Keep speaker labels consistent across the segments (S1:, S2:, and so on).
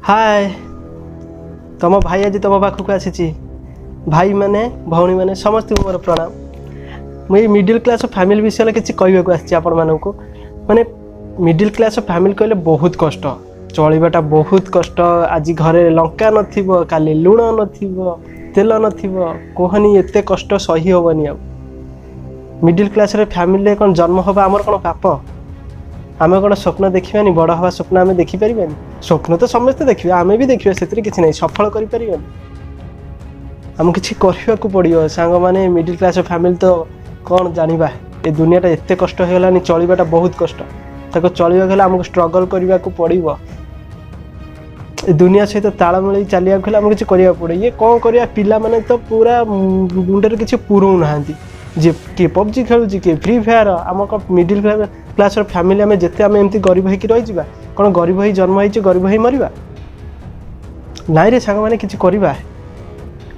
S1: ହାଏ, ତମ ଭାଇ ଆଜି ତମ ପାଖକୁ ଆସିଛି। ଭାଇମାନେ, ଭଉଣୀମାନେ, ସମସ୍ତଙ୍କୁ ମୋର ପ୍ରଣାମ। ମୁଁ ଏଇ ମିଡ଼ିଲ୍ କ୍ଲାସ୍ ଫ୍ୟାମିଲି ବିଷୟରେ କିଛି କହିବାକୁ ଆସିଛି ଆପଣମାନଙ୍କୁ। ମାନେ ମିଡ଼ିଲ୍ କ୍ଲାସ୍ ଫ୍ୟାମିଲି କହିଲେ ବହୁତ କଷ୍ଟ, ଚଳିବାଟା ବହୁତ କଷ୍ଟ। ଆଜି ଘରେ ଲଙ୍କା ନଥିବ, କାଲି ଲୁଣ ନଥିବ, ତେଲ ନଥିବ। କୁହନି, ଏତେ କଷ୍ଟ ସହି ହେବନି। ଆଉ ମିଡ଼ିଲ୍ କ୍ଲାସ୍ରେ ଫ୍ୟାମିଲିରେ କ'ଣ ଜନ୍ମ ହେବା ଆମର କ'ଣ ପାପ? ଆମେ କ'ଣ ସ୍ୱପ୍ନ ଦେଖିବାନି? ବଡ଼ ହେବା ସ୍ୱପ୍ନ ଆମେ ଦେଖିପାରିବାନି? ସ୍ୱପ୍ନ ତ ସମସ୍ତେ ଦେଖିବେ, ଆମେ ବି ଦେଖିବା, ସେଥିରେ କିଛି ନାହିଁ। ସଫଳ କରିପାରିବାନି? ଆମକୁ କିଛି କରିବାକୁ ପଡ଼ିବ ସାଙ୍ଗମାନେ। ମିଡ଼ିଲ୍ କ୍ଲାସ୍ ଫ୍ୟାମିଲି ତ କ'ଣ ଜାଣିବା, ଏ ଦୁନିଆଟା ଏତେ କଷ୍ଟ ହେଇଗଲାଣି, ଚଳିବାଟା ବହୁତ କଷ୍ଟ। ତାକୁ ଚଳିବାକୁ ହେଲେ ଆମକୁ ଷ୍ଟ୍ରଗଲ୍ କରିବାକୁ ପଡ଼ିବ। ଏ ଦୁନିଆ ସହିତ ତାଳ ମିଳେଇ ଚାଲିବାକୁ ହେଲେ ଆମକୁ କିଛି କରିବାକୁ ପଡ଼ିବ। ଇଏ କ'ଣ କରିବା, ପିଲାମାନେ ତ ପୁରା ମୁଣ୍ଡରେ କିଛି ପୁରଉନାହାନ୍ତି। ଯିଏ କିଏ ପବଜି ଖେଳୁଛି, କିଏ ଫ୍ରି ଫାୟାର। ଆମ କ'ଣ ମିଡ଼ିଲ୍ କ୍ଲାସ୍ର ଫ୍ୟାମିଲି ଆମେ ଯେତେ ଆମେ ଏମିତି ଗରିବ ହେଇକି ରହିଯିବା? କ'ଣ ଗରିବ ହେଇ ଜନ୍ମ ହେଇଛି, ଗରିବ ହେଇ ମରିବା? ନାଇଁରେ ସାଙ୍ଗମାନେ, କିଛି କରିବା।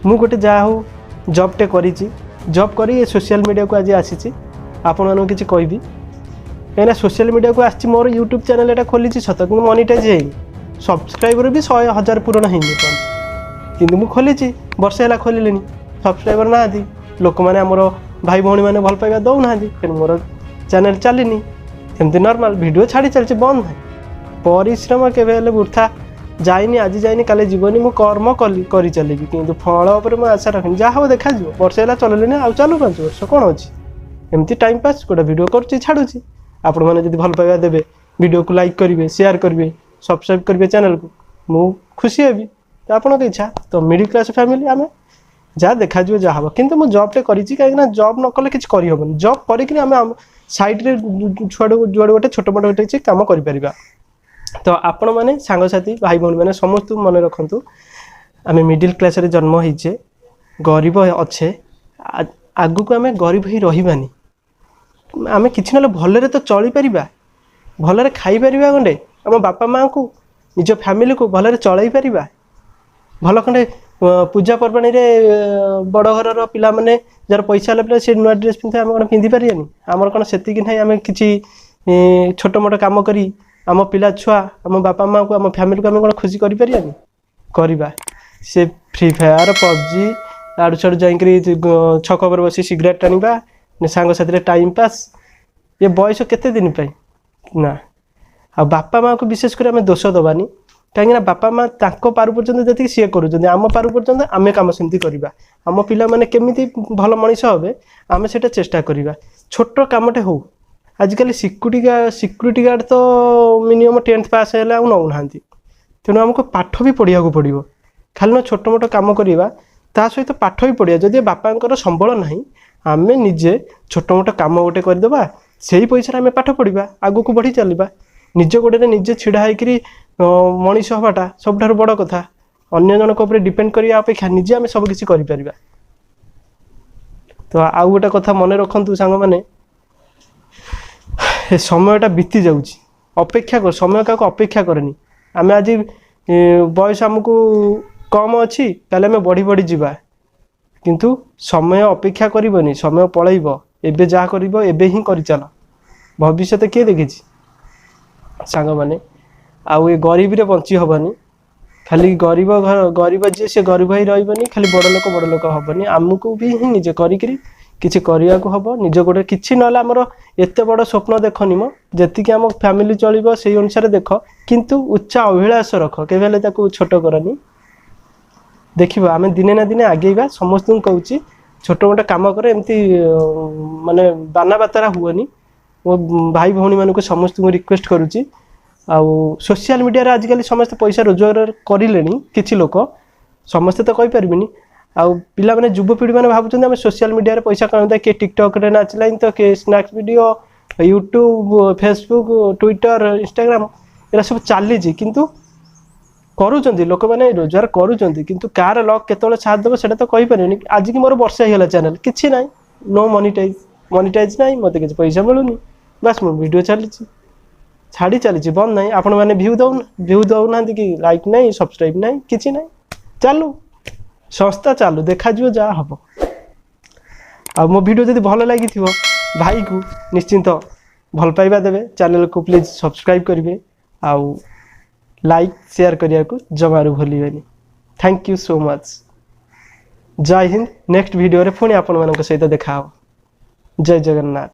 S1: ମୁଁ ଗୋଟେ ଯାହା ହଉ ଜବ୍ଟେ କରିଛି। ଜବ୍ କରି ଏ ସୋସିଆଲ୍ ମିଡ଼ିଆକୁ ଆଜି ଆସିଛି, ଆପଣମାନଙ୍କୁ କିଛି କହିବି। କାହିଁକିନା ସୋସିଆଲ୍ ମିଡ଼ିଆକୁ ଆସିଛି, ମୋର ୟୁଟ୍ୟୁବ୍ ଚ୍ୟାନେଲ୍ ଏଇଟା ଖୋଲିଛି ସତ, କିନ୍ତୁ ମନିଟାଇଜ୍ ହେଇନି। ସବସ୍କ୍ରାଇବର ବି 100,000 ପୂରଣ ହେଇନି ଏପର୍ଯ୍ୟନ୍ତ। କିନ୍ତୁ ମୁଁ ଖୋଲିଛି, ବର୍ଷେ ହେଲା ଖୋଲିଲିଣି, ସବସ୍କ୍ରାଇବର ନାହାନ୍ତି। ଲୋକମାନେ, ଆମର ଭାଇ ଭଉଣୀମାନେ ଭଲ ପାଇବା ଦେଉନାହାନ୍ତି, ତେଣୁ ମୋର ଚ୍ୟାନେଲ୍ ଚାଲିନି। ସେମିତି ନର୍ମାଲ୍ ଭିଡ଼ିଓ ଛାଡ଼ି ଚାଲିଛି, ବନ୍ଦ ନାହିଁ। ପରିଶ୍ରମ କେବେ ହେଲେ ବୃଥା ଯାଇନି। ଆଜି ଯାଇନି, କାଲି ଯିବନି। ମୁଁ କର୍ମ କଲି, କରି ଚାଲିବି, କିନ୍ତୁ ଫଳ ଉପରେ ମୁଁ ଆଶା ରଖିନି। ଯାହା ହବ ଦେଖାଯିବ। ବର୍ଷେ ହେଲା ଚଲେଇଲିଣି, ଆଉ ଚାଲୁ 5 ବର୍ଷ, କ'ଣ ଅଛି? ଏମିତି ଟାଇମ୍ ପାସ୍ ଗୋଟେ ଭିଡ଼ିଓ କରୁଛି, ଛାଡ଼ୁଛି। ଆପଣମାନେ ଯଦି ଭଲ ପାଇବା ଦେବେ, ଭିଡ଼ିଓକୁ ଲାଇକ୍ କରିବେ, ସେୟାର କରିବେ, ସବସ୍କ୍ରାଇବ୍ କରିବେ ଚ୍ୟାନେଲକୁ, ମୁଁ ଖୁସି ହେବି। ତ ଆପଣଙ୍କ ଇଚ୍ଛା। ତ ମିଡ଼ିଲ୍ କ୍ଲାସ୍ ଫ୍ୟାମିଲି ଆମେ, ଯାହା ଦେଖାଯିବ ଯାହା ହେବ। କିନ୍ତୁ ମୁଁ ଜବ୍ଟେ କରିଛି, କାହିଁକିନା ଜବ୍ ନ କଲେ କିଛି କରିହେବନି। ଜବ୍ କରିକିରି ଆମେ ଆମ ସାଇଡ଼୍ରେ ଛୁଆଡ଼ୁ ଯୁଆଡ଼ୁ ଗୋଟେ ଛୋଟ ମୋଟ ଗୋଟେ କିଛି କାମ କରିପାରିବା। ତ ଆପଣମାନେ ସାଙ୍ଗସାଥି, ଭାଇ ଭଉଣୀମାନେ, ସମସ୍ତଙ୍କୁ ମନେ ରଖନ୍ତୁ, ଆମେ ମିଡ଼ିଲ୍ କ୍ଲାସ୍ରେ ଜନ୍ମ ହେଇଛେ, ଗରିବ ଅଛେ, ଆଗକୁ ଆମେ ଗରିବ ହେଇ ରହିବାନି। ଆମେ କିଛି ନହେଲେ ଭଲରେ ତ ଚଳିପାରିବା, ଭଲରେ ଖାଇପାରିବା ଖଣ୍ଡେ, ଆମ ବାପା ମାଆଙ୍କୁ, ନିଜ ଫ୍ୟାମିଲିକୁ ଭଲରେ ଚଳାଇ ପାରିବା। ଭଲ ଖଣ୍ଡେ ପୂଜା ପର୍ବାଣୀରେ ବଡ଼ ଘରର ପିଲାମାନେ, ଯାହାର ପଇସା ହେଲା ପିଲା, ସେ ନୂଆ ଡ୍ରେସ୍ ପିନ୍ଧେ, ଆମେ କ'ଣ ପିନ୍ଧି ପାରିବାନି? ଆମର କ'ଣ ସେତିକି ନାହିଁ? ଆମେ କିଛି ଛୋଟ ମୋଟ କାମ କରି ଆମ ପିଲା ଛୁଆ, ଆମ ବାପା ମାଆଙ୍କୁ, ଆମ ଫ୍ୟାମିଲିକୁ ଆମେ କ'ଣ ଖୁସି କରିପାରିବାନି? କରିବା। ସେ ଫ୍ରି ଫାୟାର, ପବଜି, ଆଡ଼ୁ ସାଡ଼ୁ ଯାଇକରି ଛକ ଉପରେ ବସି ସିଗାରେଟ୍ ଟାଣିବା, ସାଙ୍ଗସାଥିରେ ଟାଇମ୍ ପାସ୍, ଏ ବୟସ କେତେ ଦିନ ପାଇଁ ନା? ଆଉ ବାପା ମାଆଙ୍କୁ ବିଶେଷ କରି ଆମେ ଦୋଷ ଦେବାନି, କାହିଁକିନା ବାପା ମା ତାଙ୍କ ପାରୁ ପର୍ଯ୍ୟନ୍ତ ଯେତିକି ସିଏ କରୁଛନ୍ତି, ଆମ ପାରୁ ପର୍ଯ୍ୟନ୍ତ ଆମେ କାମ ସେମିତି କରିବା। ଆମ ପିଲାମାନେ କେମିତି ଭଲ ମଣିଷ ହେବେ, ଆମେ ସେଇଟା ଚେଷ୍ଟା କରିବା। ଛୋଟ କାମଟେ ହଉ। ଆଜିକାଲି ସିକ୍ୟୁରିଟି ଗାର୍ଡ଼ ତ ମିନିମମ୍ 10th pass ହେଲେ ଆଉ ନେଉନାହାନ୍ତି। ତେଣୁ ଆମକୁ ପାଠ ବି ପଢ଼ିବାକୁ ପଡ଼ିବ। ଖାଲି ନ ଛୋଟ ମୋଟ କାମ କରିବା, ତା ସହିତ ପାଠ ବି ପଢ଼ିବା। ଯଦି ବାପାଙ୍କର ସମ୍ବଳ ନାହିଁ, ଆମେ ନିଜେ ଛୋଟ ମୋଟ କାମ ଗୋଟେ କରିଦେବା, ସେଇ ପଇସାରେ ଆମେ ପାଠ ପଢ଼ିବା, ଆଗକୁ ବଢ଼ି ଚାଲିବା। ନିଜ ଗୋଡ଼ରେ ନିଜେ ଛିଡ଼ା ହେଇକରି ମଣିଷ ହେବାଟା ସବୁଠାରୁ ବଡ଼ କଥା। ଅନ୍ୟ ଜଣଙ୍କ ଉପରେ ଡିପେଣ୍ଡ କରିବା ଅପେକ୍ଷା ନିଜେ ଆମେ ସବୁ କିଛି କରିପାରିବା। ତ ଆଉ ଗୋଟେ କଥା ମନେ ରଖନ୍ତୁ ସାଙ୍ଗମାନେ, ଏ ସମୟଟା ବିତି ଯାଉଛି। ଅପେକ୍ଷା କର, ସମୟ କାହାକୁ ଅପେକ୍ଷା କରେନି। ଆମେ ଆଜି ବୟସ ଆମକୁ କମ୍ ଅଛି, ତାହେଲେ ଆମେ ବଢ଼ି ବଢ଼ି ଯିବା। କିନ୍ତୁ ସମୟ ଅପେକ୍ଷା କରିବନି, ସମୟ ପଳେଇବ। ଏବେ ଯାହା କରିବ, ଏବେ ହିଁ କରିଚାଲ। ଭବିଷ୍ୟତ କିଏ ଦେଖିଛି ସାଙ୍ଗମାନେ? ଆଉ ଏ ଗରିବରେ ବଞ୍ଚି ହେବନି। ଖାଲି ଗରିବ ଘର, ଗରିବ ଯିଏ ସେ ଗରିବ ହେଇ ରହିବନି, ଖାଲି ବଡ଼ ଲୋକ ବଡ଼ ଲୋକ ହେବନି। ଆମକୁ ବି ହିଁ ନିଜେ କରିକିରି କିଛି କରିବାକୁ ହେବ ନିଜ ଗୋଡ଼ରେ। କିଛି ନହେଲେ ଆମର ଏତେ ବଡ଼ ସ୍ୱପ୍ନ ଦେଖନି ମ, ଯେତିକି ଆମ ଫ୍ୟାମିଲି ଚଳିବ ସେଇ ଅନୁସାରେ ଦେଖ, କିନ୍ତୁ ଉଚ୍ଚ ଅଭିଳାଷ ରଖ, କେବେ ହେଲେ ତାକୁ ଛୋଟ କରନି। ଦେଖିବ, ଆମେ ଦିନେ ନା ଦିନେ ଆଗେଇବା। ସମସ୍ତଙ୍କୁ କହୁଛି, ଛୋଟ ମୋଟ କାମ କର, ଏମିତି ମାନେ ବାନା ବାତାରା ହୁଅନି। ମୋ ଭାଇ ଭଉଣୀମାନଙ୍କୁ ସମସ୍ତଙ୍କୁ ରିକ୍ୱେଷ୍ଟ କରୁଛି। ଆଉ ସୋସିଆଲ ମିଡ଼ିଆରେ ଆଜିକାଲି ସମସ୍ତେ ପଇସା ରୋଜଗାର କରିଲେଣି, କିଛି ଲୋକ, ସମସ୍ତେ ତ କହିପାରିବିନି। ଆଉ ପିଲାମାନେ, ଯୁବପିଢ଼ିମାନେ ଭାବୁଛନ୍ତି ଆମେ ସୋସିଆଲ ମିଡ଼ିଆରେ ପଇସା କମାଇବା। କିଏ ଟିକଟକ୍ରେ ନାଚିଲାଣି ତ କିଏ snacks video, YouTube, Facebook, Twitter, Instagram, ଏରା ସବୁ ଚାଲିଛି। କିନ୍ତୁ କରୁଛନ୍ତି, ଲୋକମାନେ ରୋଜଗାର କରୁଛନ୍ତି, କିନ୍ତୁ କାହାର ଲକ୍ କେତେବେଳେ ସାଥ ଦେବ, ସେଇଟା ତ କହିପାରିବେନି। ଆଜିକି ମୋର ବର୍ଷେ ହେଇଗଲା ଚ୍ୟାନେଲ୍, କିଛି ନାହିଁ, ନୋ ମନିଟାଇଜ୍, ମନିଟାଇଜ୍ ନାହିଁ, ମୋତେ କିଛି ପଇସା ମିଳୁନି। ବାସ୍, ମୋ ଭିଡ଼ିଓ ଚାଲିଛି, ଛାଡ଼ି ଚାଲିଛି, ବନ୍ଦ ନାହିଁ। ଆପଣମାନେ ଭ୍ୟୁ ଦେଉନାହାନ୍ତି କି ଲାଇକ୍ ନାହିଁ, ସବସ୍କ୍ରାଇବ୍ ନାହିଁ, କିଛି ନାହିଁ। ଚାଲୁ ସଂସ୍ଥା ଚାଲୁ, ଦେଖାଯିବ ଯାହା ହେବ। ଆଉ ମୋ ଭିଡ଼ିଓ ଯଦି ଭଲ ଲାଗିଥିବ, ଭାଇକୁ ନିଶ୍ଚିନ୍ତ ଭଲ ପାଇବା ଦେବେ, ଚ୍ୟାନେଲକୁ ପ୍ଲିଜ୍ ସବସ୍କ୍ରାଇବ୍ କରିବେ ଆଉ ଲାଇକ୍ ସେୟାର କରିବାକୁ ଜମାରୁ ଭୁଲିବେନି। Thank you so much. Jay Hind. Next ଭିଡ଼ିଓରେ ପୁଣି ଆପଣମାନଙ୍କ ସହିତ ଦେଖା ହେବ। ଜୟ ଜଗନ୍ନାଥ।